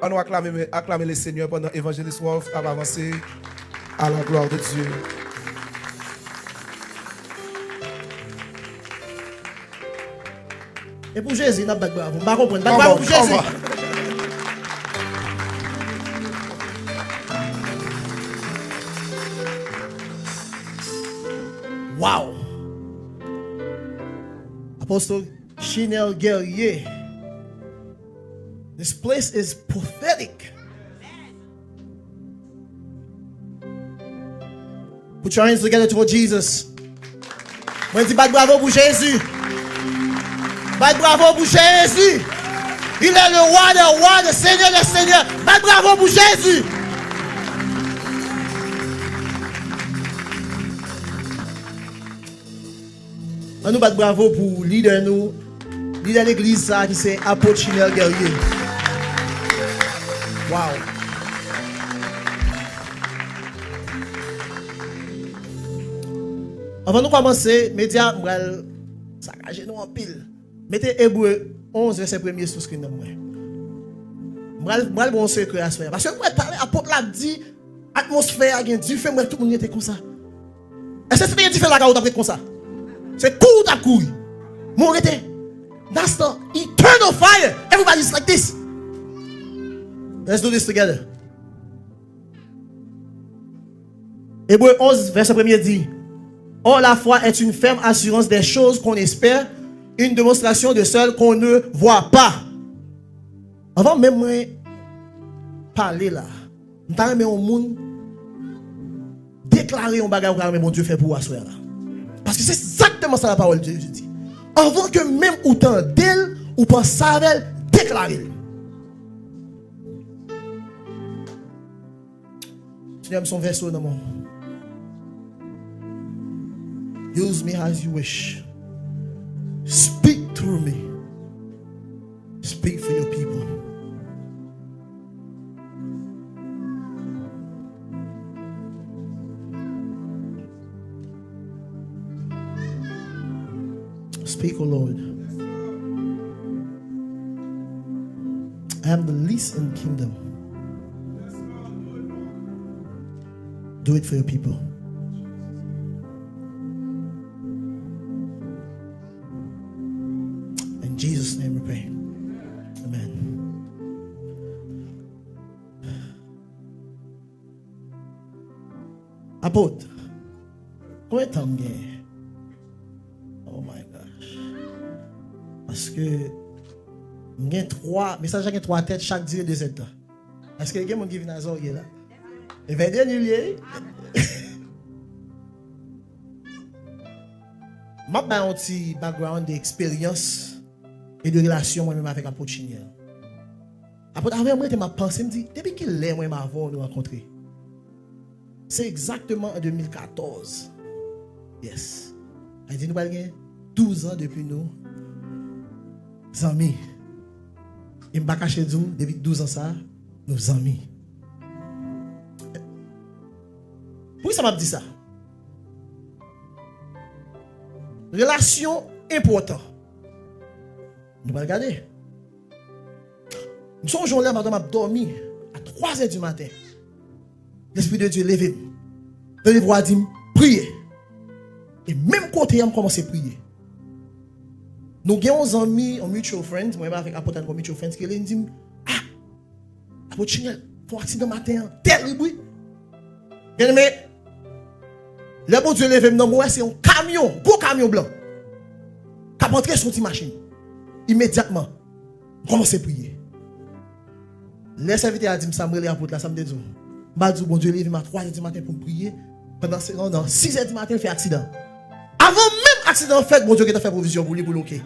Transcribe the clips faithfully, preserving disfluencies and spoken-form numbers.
Ann nou aklame, aklame le Senyè pandan Evangelist Rolf ap avanse. À la gloire de Dieu. E pou Jezi, n ap bat bravo. M pa konprann. Bat bravo pou Jezi. Wow! Apostol Chinel Guerrier. This place is prophetic. Put your hands together for Jesus. Mwen di bat bravo pou Jezi. Bat bravo pou Jezi. Il est le roi des rois, le seigneur des seigneurs. Bat bravo pou Jezi. Ann nou bat bravo pou lidè nou, lidè legliz sa a ki se Apot Chinel Guerrier. Wow! Anvan nou kòmanse, medya, m pral sakaje nou anpil. Mete Ebre onz, vèsè premye sou screen nan pou mwen. M pral, m pral ba w yon sekrè aswè a. Paske m wè talè apot la ap di, atmosfè a gen dife, m wè tout moun rete konsa. Èske si te gen dife lakay ou, w t ap ret konsa? Se kouri w t ap kouri. Men w rete. That's the eternal fire. Everybody's like this. Let's do this together. Ebre onz, vèsè premye di, Or, la foi est une ferme assurance des choses qu'on espère, une démonstration de celles qu'on ne voit pas. Anvan menm mwen pale la, m ta renmen yon moun deklare yon bagay ou ta renmen Bondye fè pou ou aswè a la. Paske se egzakteman sa la pawòl de Dye di. Anvan ke menm ou tande l, ou panse avè l, deklare l. Senyè, m se yon vèso nan men w. Use me as you wish. Speak through me. Speak for your people. Speak, O Lord. I am the least in the kingdom. Do it for your people. In Jesus' name we pray. Amen. Apot, konbyen tan m genyen? Oh my gosh. Paske m gen twa, mesaj la gen twa tèt, chak dire de zèdtan. Èske gen moun ki vin a zòrye la? E vennde nil ye. M ap bay yon ti background de eksperyans e de relasyon mwen menm avèk Apot Chiniel. Apot, avè m rete, m ap panse, m di, depi kilè mwen menm avè w nou rankontre? Se egzakteman an de mil katòz. Yes. Sa vle di nou pral gen douz an depi nou zanmi. E m pa kache di w, depi douz an sa, nou zanmi. Poukisa m ap di sa? Relasyon enpòtan. Nou pral gade. M sonje yon lè maten m ap dòmi a twa zè di maten. Lespri de Dye leve m. Tande vwa di m, priye. E menm kote a, m kòmanse priye. Nou gen yon zanmi, yon mutual friend, mwen menm avèk Apot la, nou gen yon mutual friend, ki rele m di m, ah, Apot Chinel, fè yon aksidan maten an, tèrib wi. Byeneme, lè Bondye leve m nan, mwen wè se yon kamyon, gwo kamyon blan, k ap antre sou yon ti machin. Imedyatman, m kòmanse priye. Lè sèvitè a di m sa, m rele Apot la, sa m te di w? M pa di w Bondye leve m a twa zè di maten pou m priye, pandan se, nan, nan sis zè di maten, l fè aksidan. Avan menm aksidan an fèt, Bondye gentan fè pwovizyon pou li, pou l oke.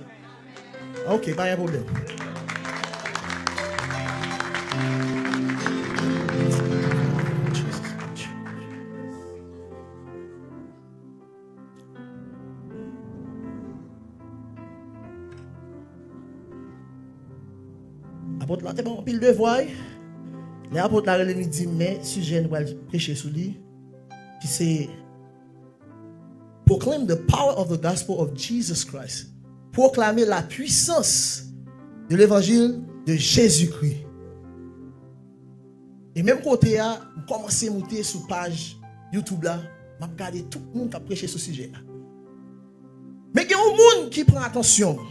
Ok, pa gen pwoblèm. Apot la te ban anpil devwa, wi. Lè apot la rele m, li di m, men sijè nou pral preche sou li, ki se Proclaim the power of the gospel of Jesus Christ. Pwoklame la puissance de l'évangile de Jésus-Christ. E menm kote a, m kòmanse moute sou paj YouTube la, m ap gade tout moun k ap preche sou sijè a. Men gen yon moun ki pran atansyon m,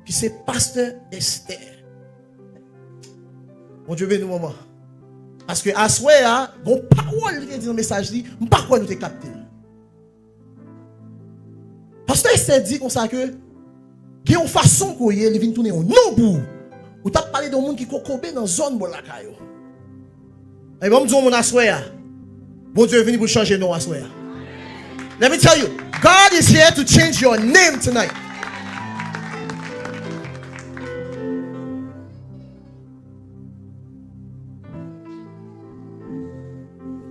ki se Pastè Esther. Bondye beni w, manman. Paske aswè a, gon pawòl li te di nan mesaj li, m pa kwè nou te kapte l. Pastè Esther di konsa ke gen yon fason ke w ye, li vin tounen yon non pou ou. Ou t ap pale de yon moun ki kokobe nan zòn bò lakay ou. E ban m di yon moun aswè a, Bondye vini pou l chanje non aswè a. Let me tell you, God is here to change your name tonight.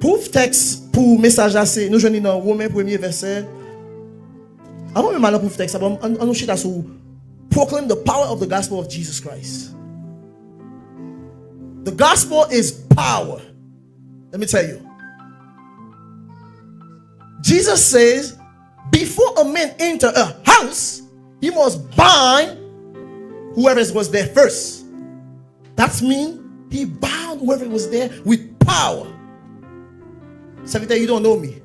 Proof text pou mesaj la se, nou jwenn li nan Women premye vèsè. Avan menm al nan proof text la, bon, ann, ann nou chita sou Proclaim the power of the gospel of Jesus Christ. The gospel is power. Let me tell you. Jesus says, before a man enter a house, he must bind whoever was there first. That means he bound whoever was there with power. Serviteur, you don't know me.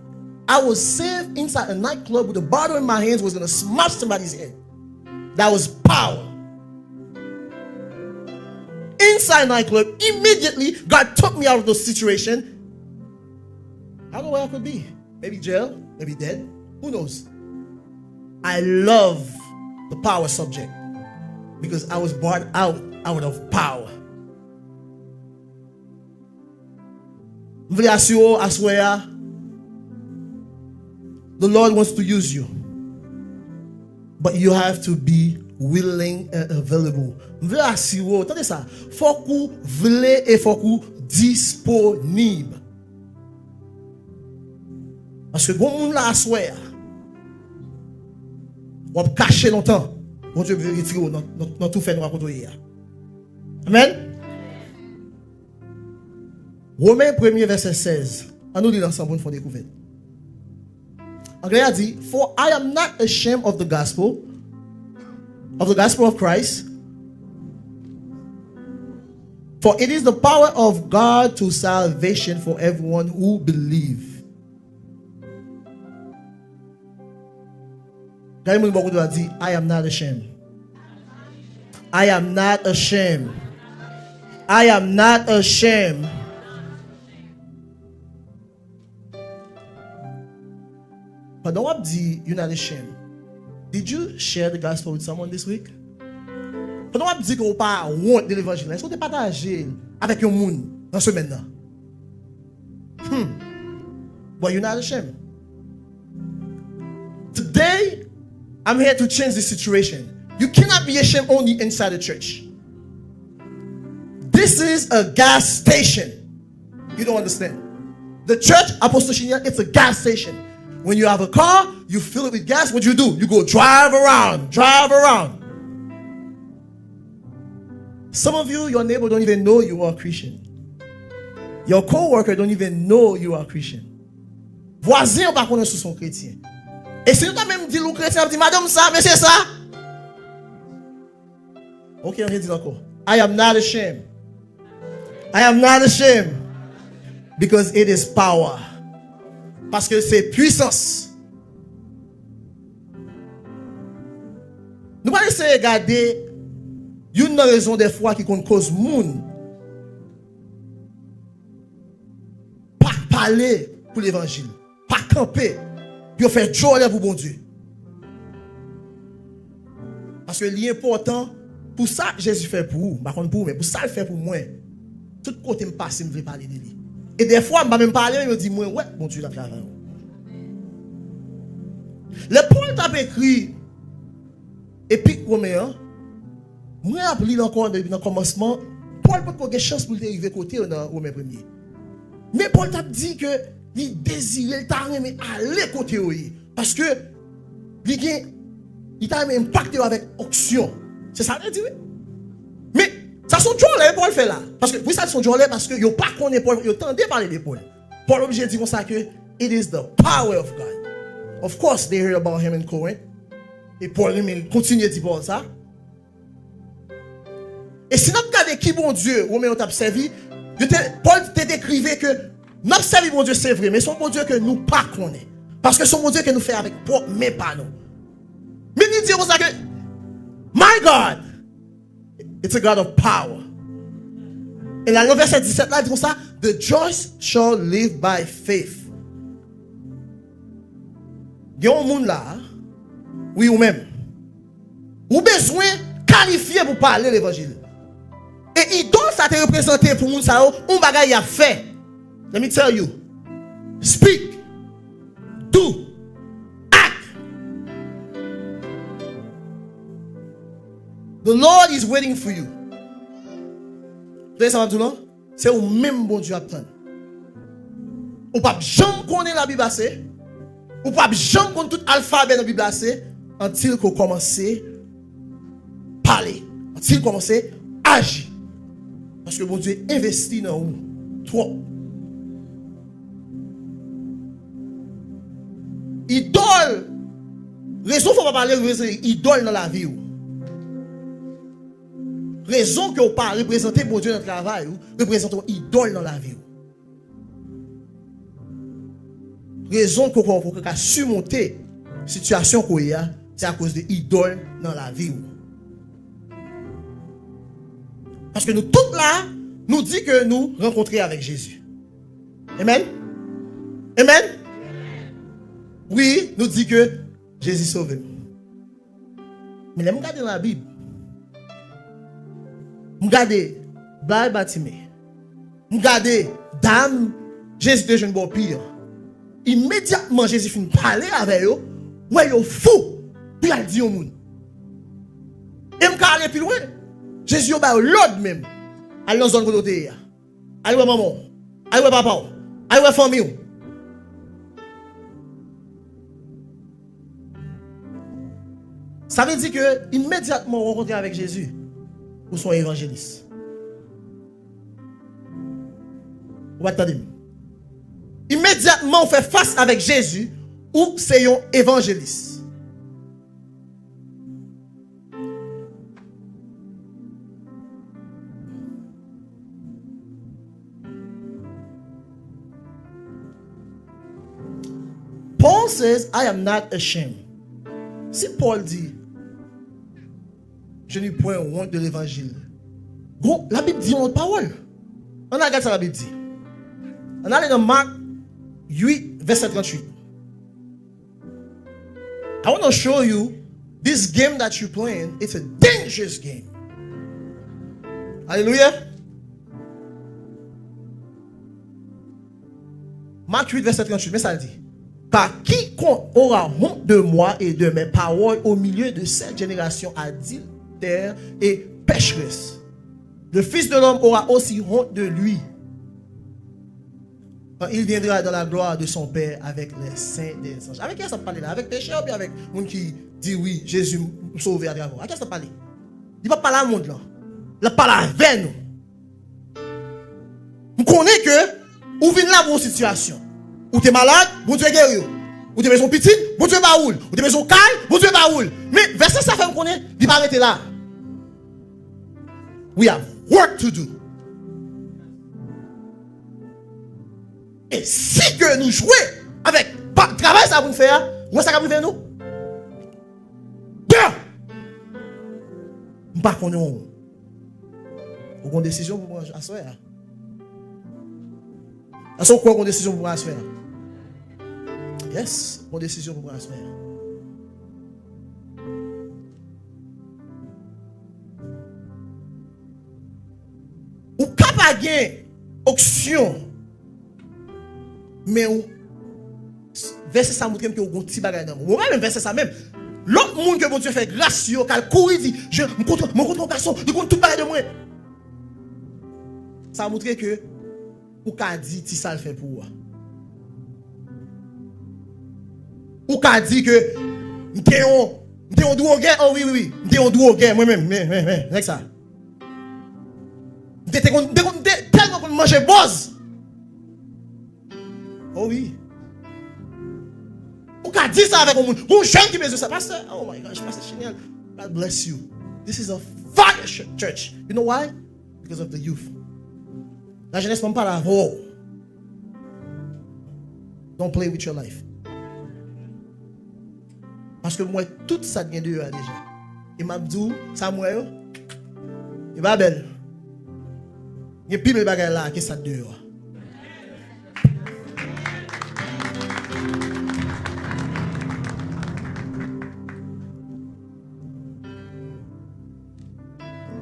I was saved inside a nightclub with a bottle in my hands, was gonna smash somebody's head. That was power. Inside nightclub, immediately God took me out of the situation. I don't know where I could be. Maybe jail, maybe dead. Who knows? I love the power subject because I was brought out out of power. M vle asire w aswè a, the Lord wants to use you. But you have to be willing and available. M vle asire w, tande sa, fòk ou vle e fòk ou disponib. Paske gon moun la aswè a, w ap kache lontan, Bondye vle retire w nan, nan, nan tou fè nwa kote w ye a. Amèn. Women premye vèsè sèz. Ann nou li l ansanm pou n fè yon dekouvèt. Anglè a di, for I am not ashamed of the gospel, of the gospel of Christ, for it is the power of God to salvation for everyone who believe. Gade moun bò kote w la, di, I am not ashamed. I am not ashamed. I am not ashamed. Pandan w ap di, you're not ashamed, did you share the gospel with someone this week? Pandan w ap di ke w pa wont de levanjil la, èske w te pataje l avèk yon moun nan semèn nan? Hmm. But you're not ashamed. Today, I'm here to change this situation. You cannot be ashamed only inside the church. This is a gas station. You don't understand. The church, Apostle Chinian, it's a gas station. When you have a car, you fill it with gas. What do you do? You go drive around, drive around. Some of you, your neighbor don't even know you are a Christian. Your co-worker don't even know you are a Christian. Vwazen an pa konnen si w se yon kretyen. E si nou ta menm di l ou kretyen, l ap di, madanm sa, mesye sa. Ok, ann redi l ankò. I am not ashamed. I am not ashamed. Because it is power. Paske se pwisans. Nou pral eseye gade youn nan rezon dèfwa ki konn koz moun pa pale pou levanjil, pa kanpe pou yo fè djòlè pou Bondye. Paske li enpòtan pou sa Jezi fè pou ou, m pa konn pou ou, men pou sa l fè pou mwen, tout kote m pase, m vle pale de li. E dèfwa, m pa menm pale, men yo di mwen, wè, Bondye la travay ou. Lè Pòl t ap ekri epit Women an, mwen ap li l ankò depi nan kòmansman, Pòl potko gen chans pou l te rive kote yo nan Women premye. Men Pòl t ap di ke li dezire, li ta renmen ale kote yo ye. Paske li gen, li ta renmen enpakte yo avèk onksyon. Se sa l di, wi. Men, sa se yon djòlè Pòl fè la. Paske, poukisa se yon djòlè? Paske yo pa konnen Pòl, yo tande pale de Pòl. Pòl oblije di konsa ke, it is the power of God. Of course, they heard about him in Corinth. E Pòl renmen kontinye di pawòl sa. E si n ap gade ki Bondye Women yo t ap sèvi, Yo te, Pòl te dekrive ke n ap sèvi Bondye, se vre, men se yon Bondye ke nou pa konnen. Paske se yon Bondye ke nou fè avèk pwòp men pa nou. Men li di konsa ke, My God, it's a God of power. E la, nan vèsè disèt la, li di konsa, The just shall live by faith. Gen yon moun la, wi, ou menm. Ou bezwen kalifye pou pale levanjil. E idòl sa te reprezante pou moun sa yo, yon bagay y ap fè. Let me tell you. Speak. Do. Act. The Lord is waiting for you. Tande sa m ap di w lan? Se ou menm Bondye ap tann. Ou p ap janm konnen Labib ase. Ou p ap janm konn tout alfabè nan Bib la ase, until ke w kòmanse pale, until w kòmanse aji. Paske Bondye envesti nan ou twòp. Idòl, rezon fò w pa pale, rezon idòl nan lavi w. Rezon ke w pa reprezante Bondye nan travay ou, reprezante yon idòl nan lavi w. Rezon ke w, ke w ka simonte sitiyasyon ke w ye a, se akoz de idòl nan lavi w. Paske nou tout la, nou di ke nou rankontre avèk Jezi. Amen? Amen? Wi, nou di ke Jezi sove m. Men lè m gade Labib, m gade blag Batime, m gade dam Jezi te jwenn bò pi an. Imedyatman Jezi fin pale avè yo, wè yo fou pou y al di yon moun. E m ka ale pi lwen. Jezi yo ba yo lòd menm. Al nan zòn kote w te ye a. Al wè manman w. Al wè papa w. Al wè fanmi w. Sa vle di ke imedyatman w rankontre avèk Jezi, ou se yon evanjelis. Ou pa t tande m? Imedyatman w fè fas avèk Jezi, ou se yon evanjelis. Paul says, I am not ashamed. Si Pòl di, je n'ai point honte de l'évangile. Bon, Labib di yon lòt pawòl. Ann al gad sa Labib di. Ann ale nan Mak uit, vèsè tranntuit. I want to show you this game that you playing, it's a dangerous game. Alelouya. Mak uit, vèsè tranntuit, men sa l di. Car quiconque aura honte de moi et de mes paroles au milieu de cette génération adultère et pécheresse, le Fils de l'homme aura aussi honte de lui quand il viendra dans la gloire de son Père avec les saints des anges. Avèk kiyès l ap pale la? Avèk pechè oubyen avèk moun ki di, wi, Jezi m sove atravè w? Ak kiyès l ap pale? Li p ap pale a mond lan. L ap pale avè nou. M konnen ke ou vin la pou yon sitiyasyon. Ou te malad, Bondye geri w. Ou te bezwen yon pitit, Bondye ba ou l. Ou te bezwen yon kay, Bondye ba ou l. Men vèsè sa fè m konnen li pa rete la. We have work to do. E si ke nou jwe avèk pa- travay sa pou n fè a, ou wè sa k ap rive nou? Pè! M pa konnen w. Ou gon desizyon pou pran aswè a. Èske w kwè w gon desizyon pou pran aswè a? Yes, gon desizyon pou pran aswè a. Ou ka pa gen onksyon, men ou, vèsè sa montre m ke ou gon ti bagay nan men w. Mwen menm vèsè sa menm. Lòt moun ke Bondye fè gras yo, k al kouri di, je, m kontre, mwen kontre yon gason, li konn tout bagay de mwen. Sa montre ke ou ka di ti sa l fè pou ou a. Ou ka di ke m te yon, m te yon dwogè, oh wi, wi, wi, m te yon dwogè, mwen menm, men, men, men, nèg sa. M te, te konn, m te konn, m te tèlman konn manje bòz. Oh wi. Ou ka di sa avèk yon moun. Yon jèn ki bezwen sa. Pastè, oh my gosh, Pastè Chinel, God bless you. This is a fire ch- church. You know why? Because of the youth. Lajenès, ban m pale avè w. Don't play with your life. Paske m wè tout sa t gen deyò a deja. E m ap di w, sa m wè yo, yo pa bèl. Gen pi bèl bagay la ke sa k deyò a.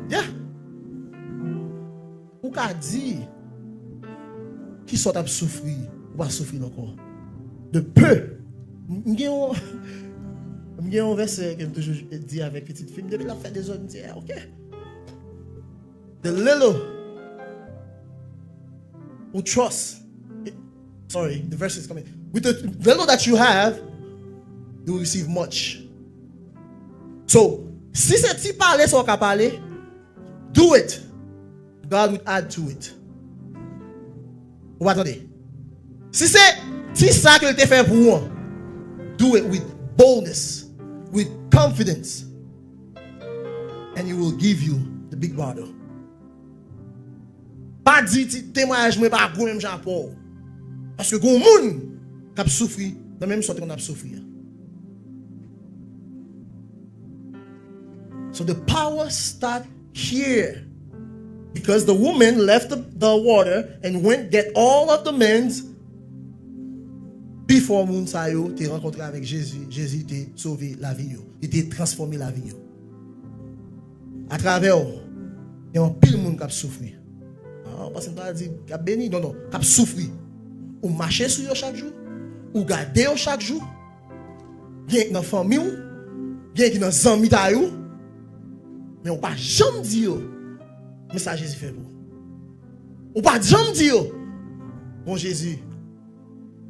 Yeah. Ou ka di, kisa w t ap soufri, ou pa soufri l ankò. De peu. M gen yon, m gen yon vèsè ke m toujou di avèk pitit fi m, depi l ap fè dezòd, m di, "Ah, ok." The little who trust, sorry, the verse is coming. With the little that you have, you will receive much. So, si se ti pale sa w ka pale, do it. God will add to it. Ou pa tande? Si se ti sa ke l te fè pou ou an, do it with boldness, with confidence, and he will give you the big bottle. Pa di ti temwayaj mwen pa gwo menm jan ak pa w. Paske gen moun k ap soufri nan menm sa w te konn ap soufri a. So the power start here. Because the woman left the, the water and went get all of the men's. Before moun sa yo te rankontre avèk Jezi, Jezi te sove lavi yo. Li te transfòme lavi yo. Atravè w, gen anpil moun k ap soufri. Ah, paske m pa di k ap beni, non, non, k ap soufri. Ou mache sou yo chak jou, ou gade yo chak jou, gen ki nan fanmi w, gen ki nan zanmitay ou, men ou pa janm di yo, men sa Jezi fè pou ou. Ou pa janm di yo, bon Jezi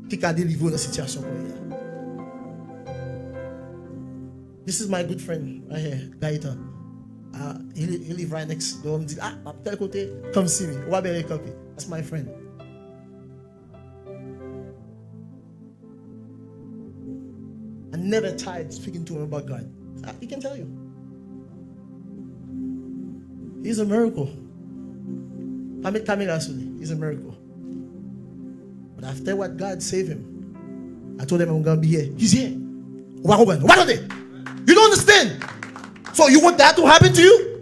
ki ka delivre w nan sitiyasyon konnya. This is my good friend right here, Gaëtan. Uh, he, li- he live right next door. M di, ah, m ap tèl kote, come see me. Ou pa byen kanpe. That's my friend. I never tired speaking to him about God. I, he can tell you. He's a miracle. Pa met kamera sou li. He's a miracle. But after what God saved him, I told him I'm gonna be here. He's here. Ou pa konprann. Ou pa tande. You don't understand. So you want that to happen to you?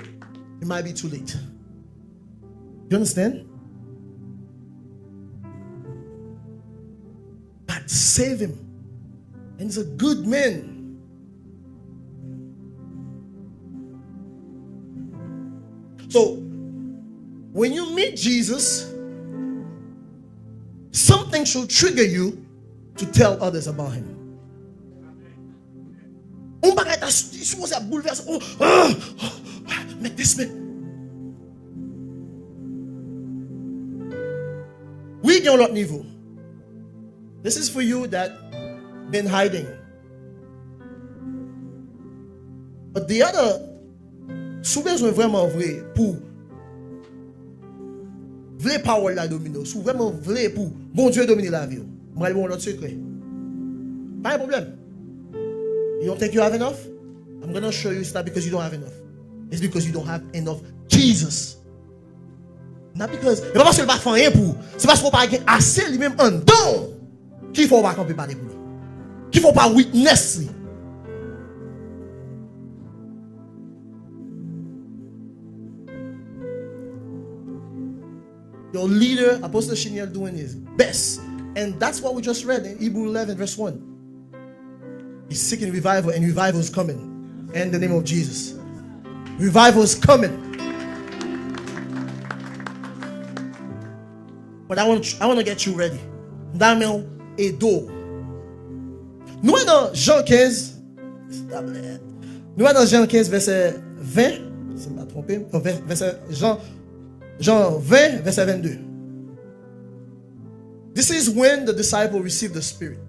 It might be too late. You understand? God save him. And he's a good man. So, when you meet Jesus, something should trigger you to tell others about him. Yon bagay ta si- sipoze ap boulvèse. Oh, ah, oh, ah, make this man. Wi, gen yon lòt nivo. This is for you that been hiding. But the other, si w bezwen vrèman vre pou vle pawòl la domine w, si w vrèman vle pou Bondye domine lavi w, m pral ba w yon lòt sekrè. Pa gen pwoblèm. You don't think you have enough? I'm gonna show you it's not because you don't have enough. It's because you don't have enough Jesus. Not because, e pa paske l pa fè anyen pou ou. Se paske w pa gen ase li menm anndan w ki fè w pa kanpe pale pou li. Ki fè w pa witness li. Your leader, Apostle Chiniel, doing his best. And that's what we just read in Hebrew eleven, verse one. He's seeking revival, and revival is coming. In the name of Jesus. Revival is coming. But I want, I want to get you ready. M ta renmen ede w. Nou wè nan Jan kenz, nou wè nan Jan kenz, vèsè ven, si m pa twonpe m, non, vè- vèsè Jan, Jan ven, vèsè vennde. This is when the disciple received the Spirit.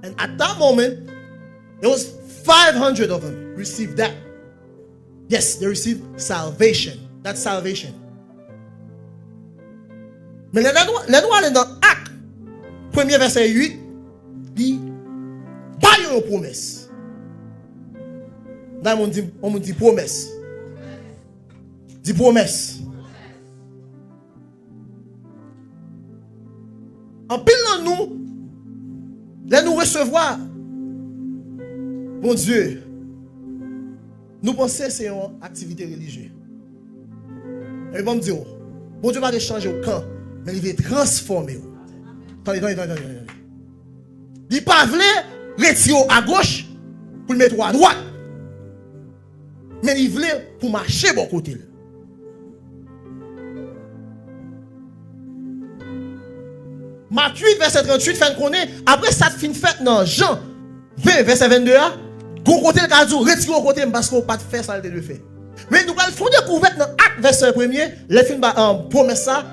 And at that moment, there was five hundred of them received that. Yes, they received salvation. That's salvation. Men lè, lè nou, lè nou ale nan Ak, premye vèsè uit, li ba yo yon pwomès. Nan yon moun di, yon moun di pwomès. Di pwomès. Anpil nan nou, lè nou resevwa Bondye, nou panse se yon aktivite relijye. Men ban m di w, Bondye pa vle chanje w kan, men li vle transfòme w. Tande, tande, tande, tande, tande. Li pa vle retire w agoch pou l mete w adwat. Men li vle pou w mache bò kote l. Mak uit, vèsè tranntuit, fè n konnen, apre sa k fin fèt nan Jan ven, vèsè vennde a, gon kote l ka di w, retire w kote m, paske w pa t fè sa l te dwe fè. Men nou pral fè yon dekouvèt nan Ak, vèsè premye, lè fin ba, um, pwomès sa,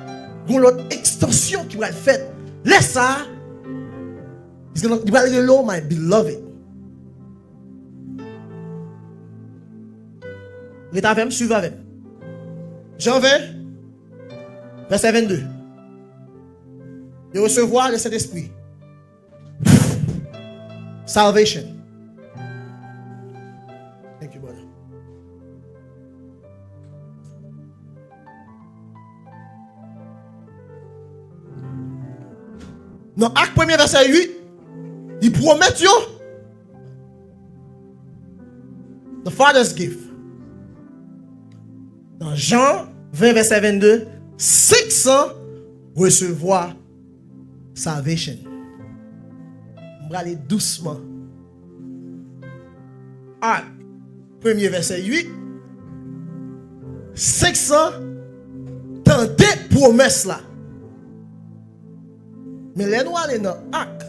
gon lòt ekstansyon ki pral fèt. Lè sa, li pral rele w my beloved. Ret avè m, swiv avè m. Jan ven, vèsè vennde. Yo resevwa Lesentespri. Salvation. Thank you, brother. Nan Ak premye vèsè uit, li pwomèt yo the Father's gift. Nan Jan ven vèsè vennde, senk san resevwa salvation. M prale dousman. Ak premye vèsè uit, senk san tande pwomès la. Men lè nou ale nan Ak,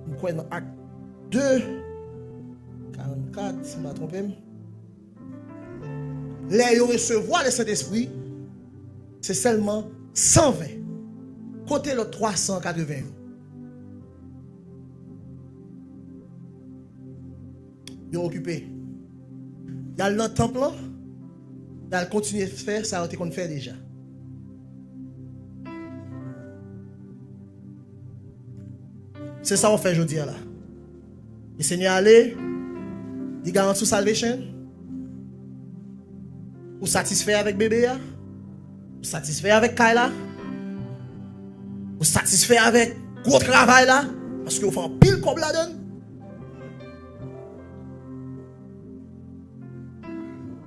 m kwè nan Ak de, karannkat, si m pa twonpe m. Lè yo resevwa Lesentespri, se sèlman san ven. Kote lòt twa san katreven yo? Yo okipe. Y al nan tanp lan, y al kontinye fè sa yo te konn fè deja. Se sa w ap fè jodi a la. Lè Senyè ale, li garanti w salvation. Ou satisfè avèk bebe a? Ou satisfè avèk kay la? Ou satisfè avèk gwo travay la? Paske w fè anpil kòb ladan l?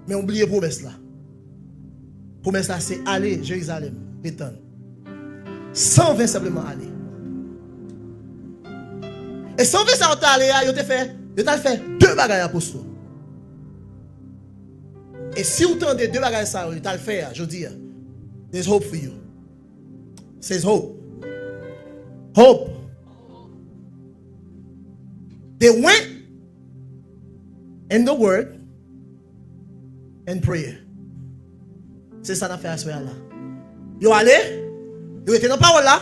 Men w bliye pwomès la. Pwomès la se ale Jerizalèm, ret tann. San ven senpleman ale. E san ven sa yo t ale a, yo te fè, yo t al fè de bagay apostol. E si w tande de bagay sa yo, yo t al fè a, jodi a, there's hope for you. There's hope. Hope. They went in the word and prayer. Se sa n ap fè aswè a la. Yo ale, yo rete nan pawòl la,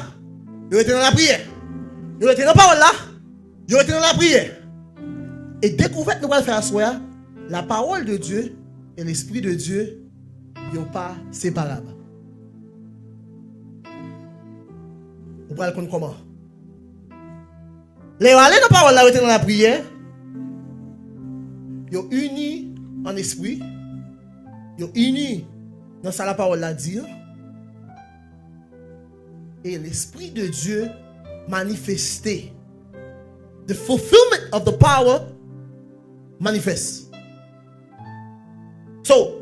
yo rete nan lapriyè. Yo rete nan pawòl la, yo rete nan lapriyè. E dekouvèt nou pral fè aswè a, la parole de Dieu et l'esprit de Dieu, yo pa separab. Ou pral konn kòman. Lè yo ale nan pawòl la, yo te nan lapriyè, yo ini an espri, yo ini nan sa lapawòl la di an, e Lespri de Dye manifeste. The fulfillment of the power manifest. So,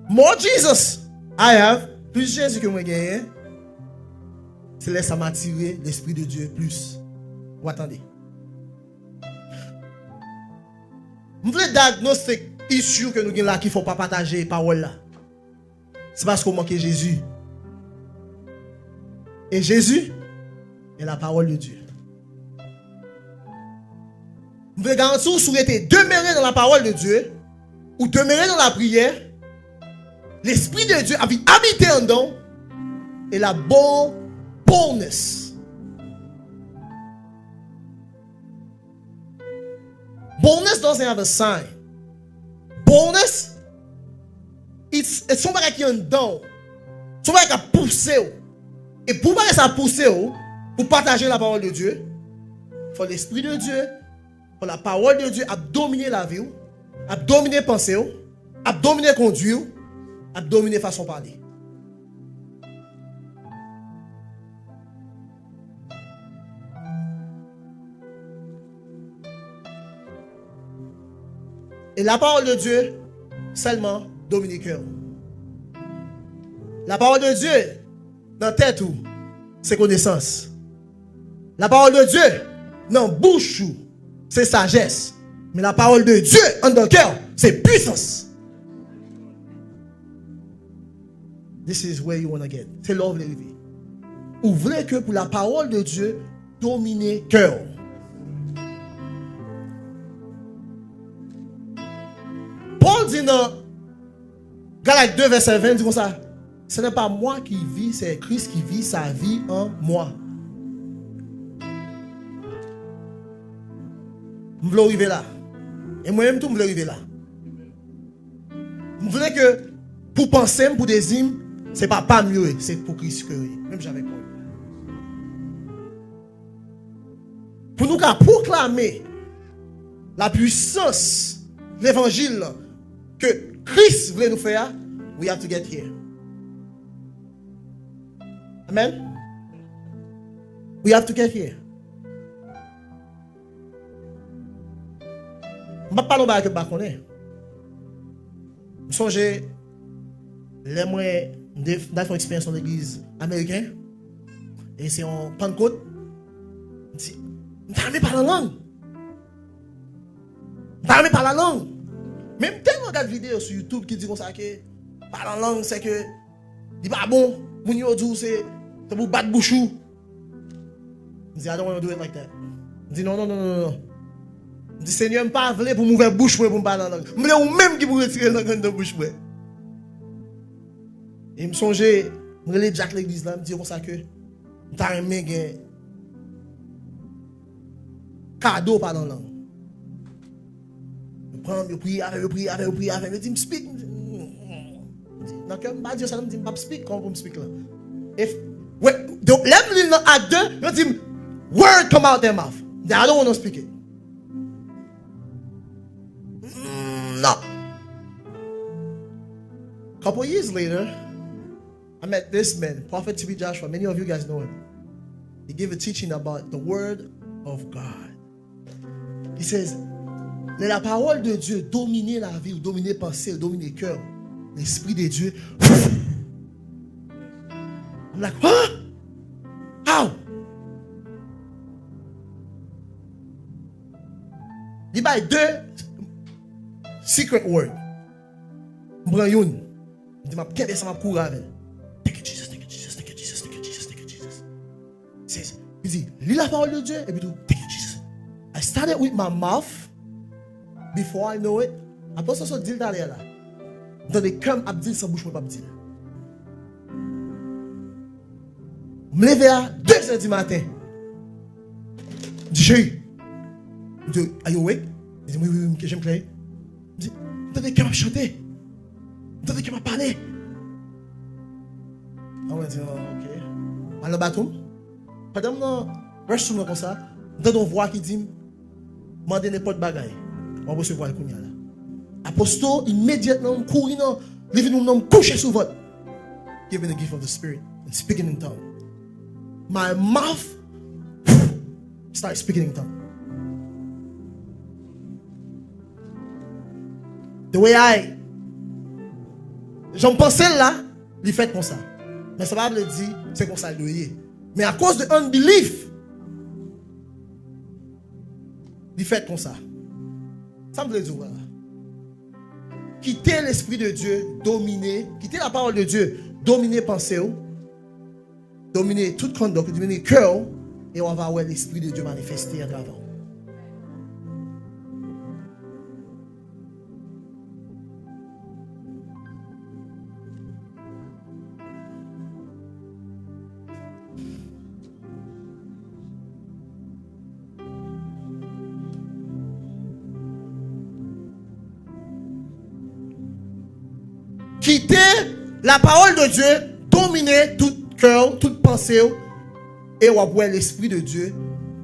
more Jesus I have, plis Jezi ke mwen genyen, se lè sa m atire Lespri de Dye plis. W a tande. M vle diagnostic issue ke nou gen la ki fè w pa pataje pawòl la. Se paske w manke Jezi. E Jezi est la parole de Dieu. M vle garanti w, si w rete demere nan la parole de Dieu, ou demere nan lapriyè, Lespri de Dye ap vin abite anndan w, e l ap ba w boldness. Boldness doesn't have a sign. Boldness, it's, it's yon bagay ki anndan w. Se yon bagay k ap pouse w. E pou bagay sa pouse w pou pataje la parole de Dieu, fò Lespri de Dye Pou la pawòl de Dye ap domine lavi w, ap domine panse w, ap domine kondwi w, ap domine fason w pale. E la pawòl de Dye sèlman domine kè w. La pawòl de Dye nan tèt ou, se konesans. La pawòl de Dye nan bouch ou, se sajès. Men la pawòl de Dye anndan kè w, se pwisans. This is where you wanna get. Se la w vle rive. Ou vle ke pou la pawòl de Dye domine kè w. Pòl di nan Galate de vèsè ven, di konsa, ce n'est pas moi qui vis, c'est Christ qui vit sa vie en moi. M vle w rive la. E mwen menm tou, m vle rive la. M vle ke pou panse m, pou dezi m, se pa pa m yo ye, se pou Kris ke yo ye. Menm jan avèk Pòl. Pou nou ka pwoklame la pwisans levanjil ke Kris vle nou fè a, we have to get here. Amen. We have to get here. M p ap pale yon bagay ke m pa konnen. M sonje lè mwen m te, m t al fè yon eksperyans nan legliz ameriken, e se yon Pannkot. M di, m ta renmen pale an lang. M ta renmen pale an lang. Men m tèlman gad videyo sou YouTube ki di konsa ke pale an lang, se ke li pa bon. Moun yo di w se, se pou w bat bouch ou. M di, I don't wanna do it like that. M di, non, non, non, non, non. M di, Senyè, m pa vle pou m ouvè bouch mwen pou m pale an lang. M vle ou menm ki pou retire lang anndan bouch mwen. E m sonje, m rele dyak legliz la, m di yo konsa ke m ta renmen gen kado pale an lang. Yo pran m, yo priye avè m, yo priye avè m, yo priye avè m, yo di m speak. M di, mm, mm. M di, nan kè m pa di yo sa, m di m p ap speak, kòman pou m speak la? If, wè, donk, lè m li l nan Act de, yo di m, word come out their mouth. M di, I don't want to speak it. Mm, non. Couple years later, I met this man, Prophet T B Joshua. Many of you guys know him. He gave a teaching about the word of God. He says, lè la pawòl de Dye domine lavi w, domine panse w, domine kè w, Lespri de Dye. I'm like, huh? How? Li bay de secret word. M pran youn. M di m ap kenbe sa, m ap kouri avè l. Thank you, Jesus, thank you, Jesus, thank you, Jesus, thank you, Jesus, thank you, Jesus. Se, li di, li la pawòl de Dye, epi tou, thank you, Jesus. I started with my mouth. Before I know it, apre sa sot di l talè a la, m tande kè m ap di l san bouch mwen p ap di l. M leve a de zè di maten. M di, cheri. M di, are you awake? Li di, wi, wi, wi, m ke je m klè. M di, m tande kè m ap chante. M tande kè m ap pale. Mwen di, oh, ok. M al nan bathroom. Pandan m nan restroom nan konsa, m tande yon vwa ki di m, mande nenpòt bagay, w ap resevwa l kounye a la. Aposto, imedyatman, m kouri nan living room nan, m kouche sou vant. Give me the gift of the Spirit and speaking in tongue. My mouth start speaking in tongue. The way I, jan m panse l la, li fèt konsa. Men sa pa vle di se konsa l dwe ye. Men akoz de unbelief, li fèt konsa. Sa m vle di w la. Kite Lespri de Dye domine, kite la pawòl de Dye domine panse w, domine tout kondòk, domine kè w, e w ava wè Lespri de Dye manifeste atravè w. Kite la pawòl de Dye domine tout kè w, tout panse w, e w ap wè Lespri de Dye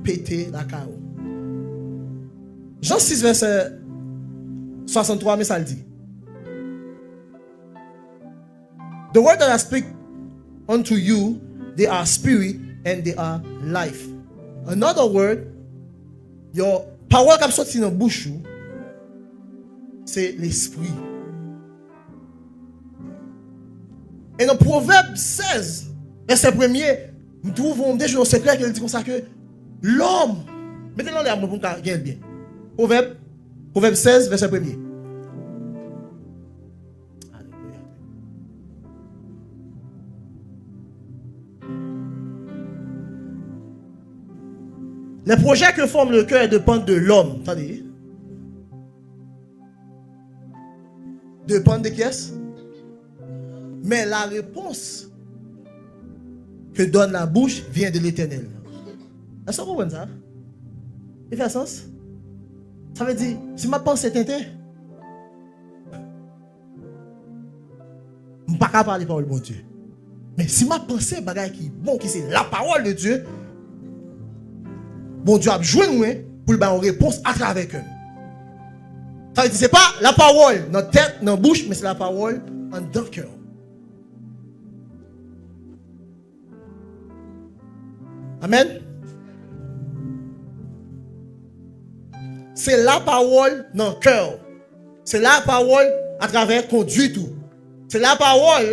pete lakay ou. Jan sis, vèsè swasanntwa, men sa l di. The word that I speak unto you, they are spirit and they are life. Another word, yo, pawòl k ap soti nan bouch ou, se lespri. E nan Pwovèb sèz, vèsè premye, m twouve yon, m te jwenn yon sekrè ke l di konsa ke lòm, mete l anlè a mwen pou m ka gen l byen. Pwovèb, Pwovèb sèz, vèsè premye. Les projets que forme le cœur dépendent de l'homme. Tande. Dépendent de qui est? Mais la réponse que donne la bouche vient de l'Éternel. Èske w konprann sa? Li fè sans? Sa vle di, si m ap panse tenten, m pa ka pale pawòl Bondye. Men si m ap panse bagay ki bon, ki se la parole de Dieu, Bondye ap jwenn mwen pou l ba yon repons atravè kè m. Sa vle di, se pa la pawòl nan tèt, nan bouch, men se la pawòl anndan kè w. Amèn. Se la pawòl nan kè w. Se la pawòl atravè konduit ou. Se la pawòl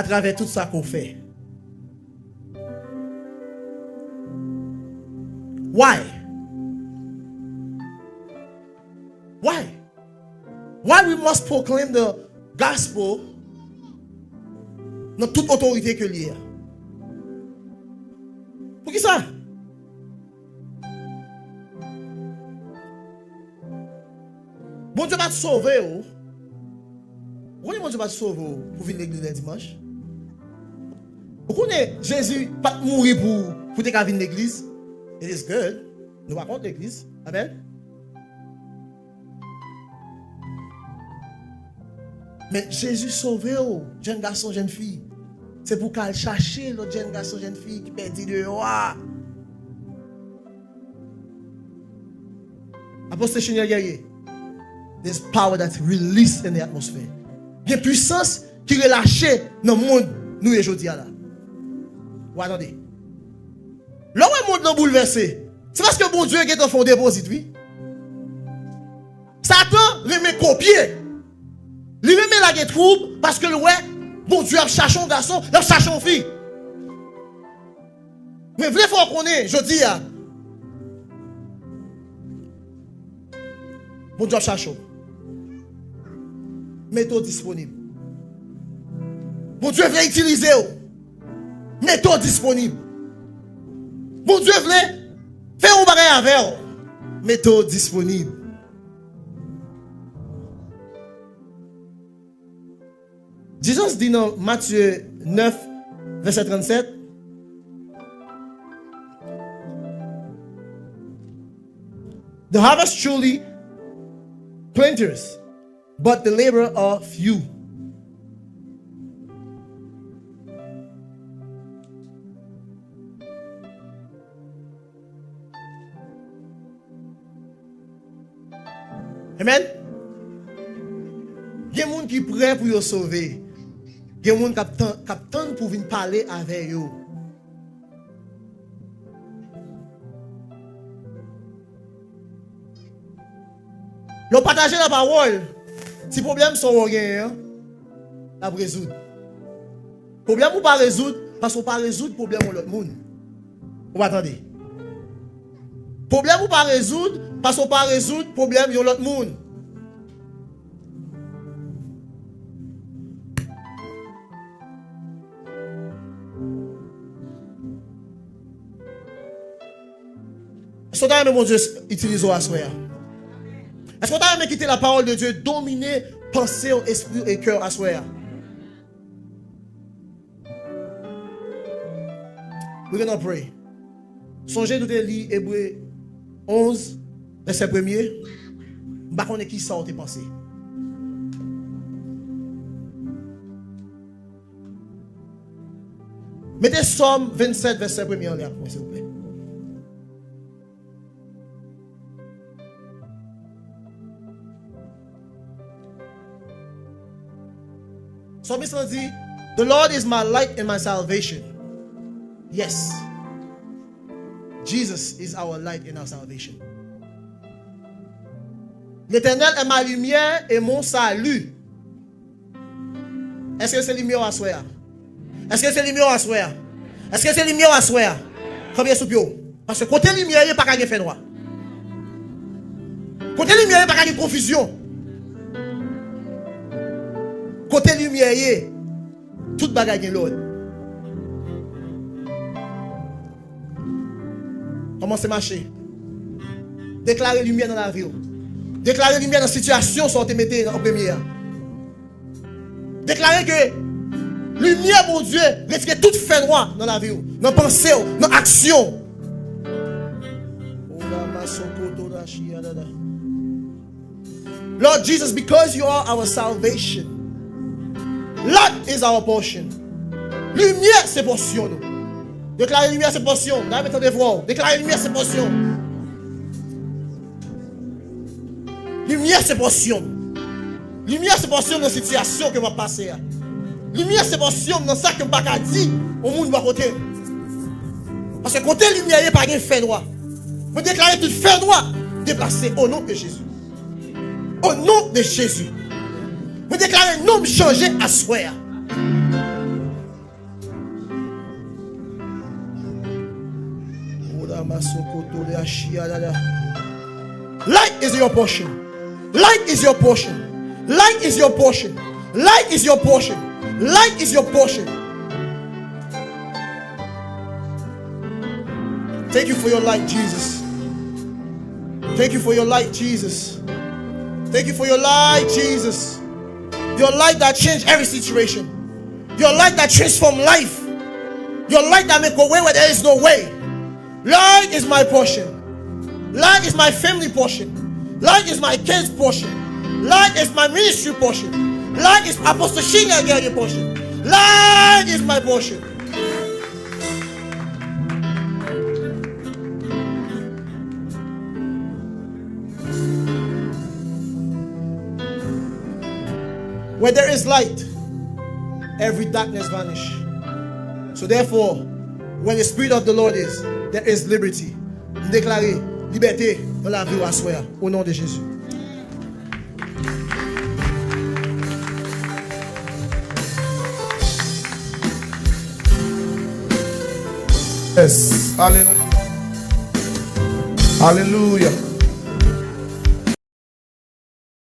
atravè tout sa ke w fè. Why? Why? Why we must proclaim the gospel nan tout otorite ke l ye a? Poukisa? Bondye pa t sove w. Ou konnen Bondye pa t sove w pou vin legliz lè dimanch? Ou konnen Jezi pa t mouri pou, pou te ka vin legliz? It is good. Nou pa kont legliz. Amèn. Men Jezi sove w, jèn gason, jèn fi. Se pou w ka al chache lòt jèn gason, jèn fi ki pèdi deyò a. Apôtre Chenel Guerrier, there's power that's released in the atmosphere. Gen pwisans ki relache nan mond nou ye jodi a la. Ou a tande. Lè w wè mond lan boulvèse, se paske Bondye gentan fè yon depozit, wi. Satan renmen kopye. Li renmen lage twoub paske l wè Bondye ap chache yon gason, l ap chache yon fi. Mwen vle fè w konnen jodi a, Bondye ap chache w. Mete w disponib. Bondye vle itilize w. Mete w disponib. Bondye vle fè yon bagay avè w. Mete w disponib. Jezi di nan Matye nèf, vèsè trannsèt, "The harvest truly plenteous, but the laborer are few." Amen. Gen moun ki prè pou yo sove. Gen moun k ap tan-, k ap tann pou w vin pale avè yo. Lè w pataje lapawòl, ti pwoblèm sa w genyen an, l ap rezoud. Pwoblèm ou pa rezoud, paske w pa rezoud pwoblèm yon lòt moun. Ou pa tande. Pwoblèm ou pa rezoud, paske w pa rezoud pwoblèm yon lòt moun. Èske w ta renmen Bondye itilize w aswè a? Èske w ta renmen kite la parole de Dieu domine panse w, espri w e kè w aswè a? We're gonna pray. Sonje nou te li Ebre onz, vèsè premye. M pa konnen ki sa w te panse. Mete Sòm vennsèt, vèsè premye anlè a pou mwen, silvouplè. Psalmist lan di, "The Lord is my light and my salvation." Yes. Jesus is our light and our salvation. L'Éternel est ma lumière et mon salut. Èske se limyè w aswè a? Èske se limyè w aswè a? Èske se limyè w aswè a? Kanpe sou pye w. Paske kote limyè ye, pa ka gen fènwa. Kote limyè ye, pa ka gen konfizyon. Kote limyè ye, tout bagay gen lòd. Kòmanse mache. Deklare limyè nan lavi w. Deklare limyè nan sitiyasyon sa w te mete an premye a. Deklare ke limyè Bondye retire tout fènwa nan lavi w, nan panse w, nan aksyon w. Lord Jesus, because you are our salvation, light is our portion. Limyè se pòsyon nou. Deklare limyè se pòsyon. Dayè, mete tande vwa w. Deklare limyè se pòsyon. Limyè se pòsyon. Limyè se pòsyon nan sitiyasyon ke m ap pase a. Limyè se pòsyon nan sa ke m pa ka di yon moun bò kote m. Paske kote limyè ye pa gen fènwa. Mwen deklare tout fènwa deplase o non de Jezi. O non de Jezi. Mwen deklare non m chanje aswè a. Light is your portion. Light is your portion. Light is your portion. Light is your portion. Light is your portion. Thank you for your light, Jesus. Thank you for your light, Jesus. Thank you for your light, Jesus. Your light that change every situation. Your light that transform life. Your light that make a way where there is no way. Light is my portion. Light is my family portion. Light is my kids portion. Light is my ministry portion. Light is Apostle Shinya Guerrier portion. Light is my portion. Where there is light, every darkness vanish. So therefore, where the Spirit of the Lord is, there is liberty. M deklare libète nan lavi w aswè a, o non de Jezi. Yes. Alelouya. Alelouya.